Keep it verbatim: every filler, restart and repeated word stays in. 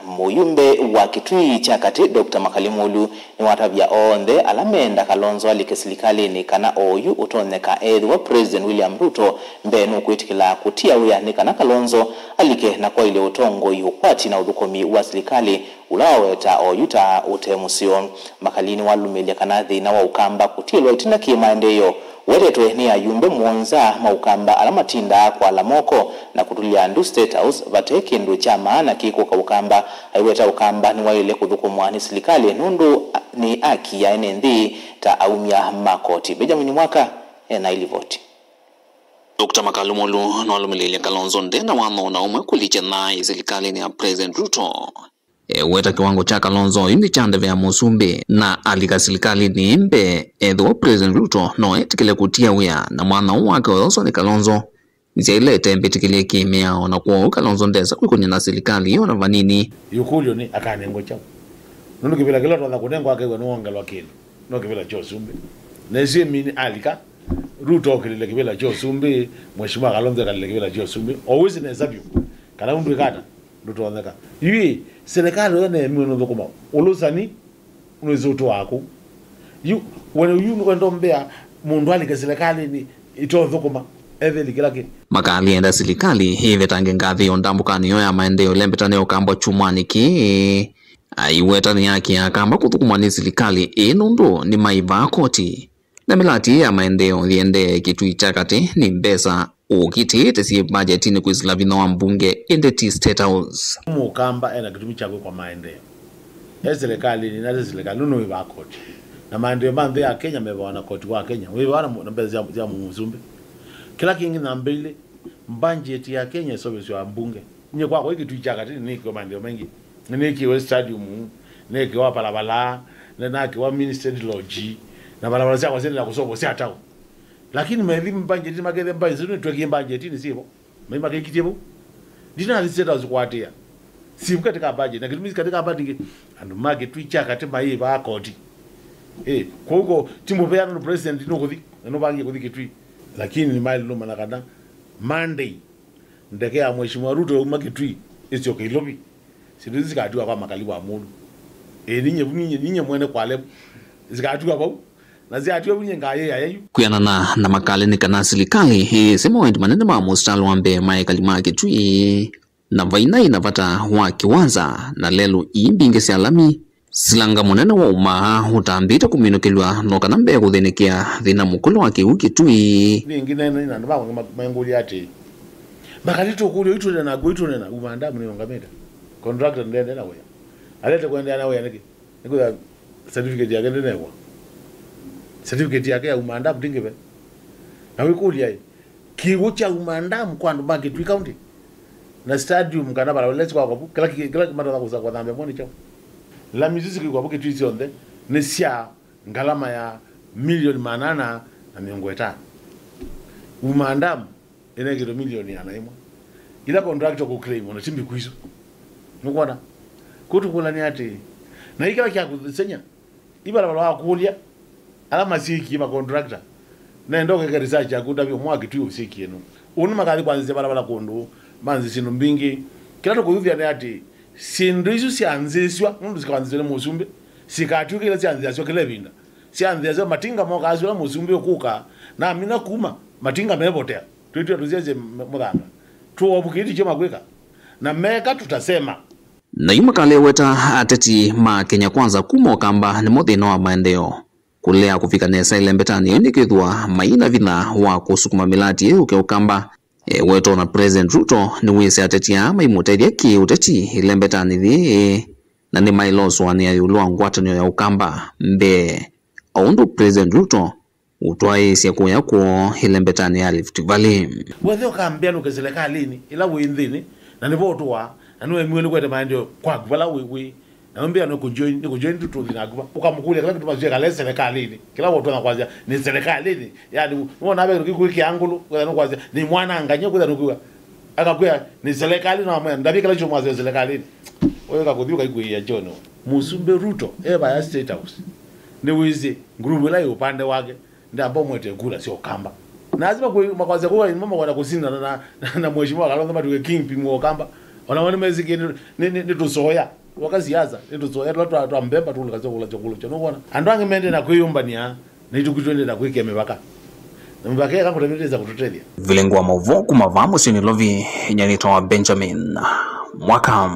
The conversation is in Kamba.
Mũyumbe wa Kitui kya Katĩ, Doctor Makali Mulu, nĩwatavya onthe ala meenda Kalonzo alike silikalĩnĩ kana oyu ũtonyeka ethĩwa President William Ruto mbee nũkwĩtĩkĩla kũtia wĩa nĩ kana Kalonzo alike na kwaĩlya ũtongoi, ũkwati na ũthũkũmi wa silikalĩ ũla waweta oyu ta ũte mũseo. Makali nĩwalũmĩlya kana thĩna wa Ũkamba kũtiĩlwa ĩtina kĩ-maendeeo wetetwe nĩ ayumbe mũonza ma Ũkamba ala matindaa kwala moko na kũtulya ndu State House vate kĩndũ kya maana kĩkũka Ũkamba. Aiweta Ũkamba nĩwaĩle kũthũkũmwa nĩ silikalĩ nũndũ nĩ aki ya ene nthĩ ta aumya ma koti. Benjamin Mwaka ena ilivoti. Doctor Makali Mulu nĩwalũmĩlĩilye Kalonzo nde na watho ona ũmwe kũlikya thayũ silikalĩnĩ ya President Ruto. Eweta kĩwango kya Kalonzo oyu nĩ kya ndeve ya mũsumbĩ, na alika silikalĩnĩ mbee ethĩwa President Ruto no etĩkĩle kũtia wĩa na mwana ũũ wake ũyoswa nĩ Kalonzo. Nĩsyaĩlĩte mbĩtĩkĩlye kĩ-mĩao, na kwoou Kalonzo ndesa kwĩkũny'a na silikalĩ ĩyo na vanini. Ĩkũlyo nĩ, akanengwa kyaũ? Nũndũ kĩvĩla kĩla ũtonya kũnengwa akew'a nĩwongelwa kĩndũ no kĩvĩla kya ũsumbĩ. Na ĩsu ĩmini alika, Ruto okĩlile kĩvĩla kya ũsumbĩ, Mheshimiwa Kalonzo ekalile kĩvĩla kya ũsumbĩ, o wĩsĩ nesa vyũ kana ũndũ ĩkata ndũtonyeka. Yu ĩ, silikalĩ ũya neemiwe nũthũkũma ũlũsani nũĩsĩ ũtũaa kũu. Yu wene yu wendo mbea mũndũ alike silikalĩnĩ ĩtothũkũma, etheli kĩla kĩ. Makali enda silikalĩ ĩvetange ngathĩĩo ndambũkanĩ yo ya maendeeo ĩla ĩmbĩtanĩe Ũkamba kyumwanĩ kĩĩ. Aiweta nĩ aki ya Akamba kũthũkũmwa nĩ silikalĩ ĩĩ nũndũ nĩmaĩvaa koti. Na mĩlati ya maendeeo yĩendee Kitui kya Katĩ nĩ mbesa ũkitĩĩte syĩ mbajetinĩ kwĩsĩla vinya wa mbunge, ĩndĩ ti State House. Mũkamba ena kĩtumi kya kwĩkwa maendeeo e silikalĩnĩ, na ti silikalĩ nũnũĩvaa koti. Na maendeeo ma nthĩ ya Kenya mevawa na koti wa Kenya, wĩvawa na mũ-, na mbesa sya, sya mũsumbĩ. Kĩla kĩngĩ namba ilĩ, mbanjeti ya Kenya ĩseũvĩsw'a mbunge. Nyie kwakwa ĩ Kitui kya Katĩ nĩnĩkiwe maendeeo maingĩ. Nĩnĩkiwe stadium, nĩnĩkiwa barabara, nĩnakĩwa Minister Lodge, na barabara syakwa syendelea kũseũvwa sya town. Lakini methi mbanjeti makethe mbanjeti nĩtwekie mbanjetinĩ syĩvo. Mai makaikitie vau. Ndinathi State House kũatĩĩa. Sivu katika budget, na kĩtumi katika budget kĩ, andũ ma Kitui kya Katĩ maĩvaa koti. Eh, kwoou ko ti mũvea nũndũ president nũkũthi, na nũvangie kũthi Kitui. Lakini nĩmaĩlũmana kana Monday, ndeke ya Mheshimiwa Ruto yauma Kitui ĩsyoke Ilovi. Syĩndũ isu sikatiwa kwa Makali wa Mulu. Ĩĩ, ninye, ninye, ninye mwene kwale sikatiwa vau. Na syatiwa vu ninye ngayĩĩa yu. Kwĩanana na Makali nĩ kana silikalĩ ĩĩsĩ mawendi manene ma mũsitalĩ wa mbee ma ekali ma Kitui. Na vainaĩ na vata wa kĩwanza na lelũ ii mbingĩ sya lami. Silanga mũnene wa ũmaa ũtambĩte kũminũkĩlw'a no kana mbee kũthĩnĩkĩa thĩna mũkũlũ wa kĩw'ũ Kitui. Ningĩ nene na andũ mangĩ mangũlya atĩĩ, Makali tũkũlya ũitũnena naku, ũitũnena uma ndamu nĩũngamĩte. Contractor ndende na wĩa. Alete kũendeea na wĩa nĩkĩ? Nĩkwĩthĩwa certificate yake ndĩnew'a. Certificate yake ya uma ndamu ndĩngĩve. Na wĩkũlya-ĩ, kĩw'ũ kya uma ndamu kwa andũ ma Kitui County na stadium kana barabara ila sikwakwa vu, kĩla ki-, kĩla matonya kũsa kũthambĩa mo nĩ kyaũ? Lami isu sikwĩkwa vu Kitui syonthe nĩ sya ngalama ya milioni maana ana na mĩongo ĩtano. Uma ndamu ĩnekĩtwe milioni ĩana ĩmwe. Ila contractor kũclaim ona ti mbĩku isu. Nũkwona? Kũu tũkũlany'a atĩĩ, na ĩ kĩla kya kũseng'ya, i barabara wakũlya ala masyĩkie ma contractor, nenda ũkeke research yaku ũtavye ũmwe wa Kitui ũsyĩkie nũũ. Ũnĩ makathi kwanzĩsya barabara kũndũ, manzĩsye syĩndũ mbingĩ. Kĩla tũkũthuthya nĩ atĩĩ, syĩndũ isu syanzĩĩsw'a nũndũ sikanzĩsw'a nĩ mũsumbĩ, sikatw'ĩka ila syanzĩasw'a kĩla ĩvinda. Syanzĩasya matinga mokaa sila mũsumbĩ ũkũka, namina kuma, matinga mevotea. Twĩtw'a tũsyasye m-, mũthanga. Tũovu kĩĩ tikyo makwĩka. Na meka tũtasema. Na yu makaleweta ateti ma Kenya Kwanza kuma Ũkamba nĩmo thĩna wa maendeeo. Kũlea kũvika nesa ĩlembetanĩ ĩyo nĩkwĩthĩwa maina vinya wa kũsukuma mĩlati ĩyo yũke Ũkamba. Ewetwa na President Ruto nĩwĩsĩ ateti aa maimũtethya kĩ-ũteti ĩlembetanĩ yĩĩ. Na nĩmaĩlosũanĩa ĩũlũ wa ngwatanĩo ya Ũkamba mbee, o ũndũ President Ruto ũtwaĩĩsye kũya kwoo ĩlembetanĩ ya Rift Valley. Wethe ũkambĩa nũke silikalĩnĩ ĩla wĩ nthĩnĩ, na nĩvo ũtũaa, na nĩwemiwe nĩ kwete maendeeo kwaku vala wĩ, wĩ, na ũmbĩa nĩkũjoin, nĩkũjoin tũtũthi naku va. Ũkamũkũlya kĩla kĩtuma syekale silikalĩnĩ, kĩla wotwona kwasya nĩ silikalĩnĩ, yani, nĩwona ve kĩndũ kĩkwĩkĩa ngũlũ, wetha nũkwasya nĩ mwanangany'a, kwĩtha nũkwĩw'a. Akakwĩa nĩ silikalĩ, no amwĩa ndavye kĩla kyũmwasya silikalĩnĩ. Ũyũ kakũthi ũkaikũĩa John. Mũsumbĩ Ruto e vaya State House. Nĩwĩsĩ nguruvu ĩla ĩ ũpande wake ndambomwete kura sya Ũkamba. Na lazima kwĩ makwasya kũu nĩmo makwenda kũsindana na, na, na mheshimiwa Kalonzo matuke kingpin wa Ũkamba. Ona wani mesikie nĩ, nĩ, nĩ, nĩ tũsoya. Waka siasa, nĩ tũsoya tũla twa, twa mbemba tũlũkasya kũlasya kũlũkya. Nũwona? Andũ angĩ mendee na kwĩyũmbania, na itũkwitũ twendee na kwĩkĩa mĩvaka. Na mĩvaka ĩka kũtavĩtĩsa kũtũtethya. Vilingi wa maũvoo kuma vaa mũsyĩ Nairobi, nyanĩtwa Benjamin Mwaka.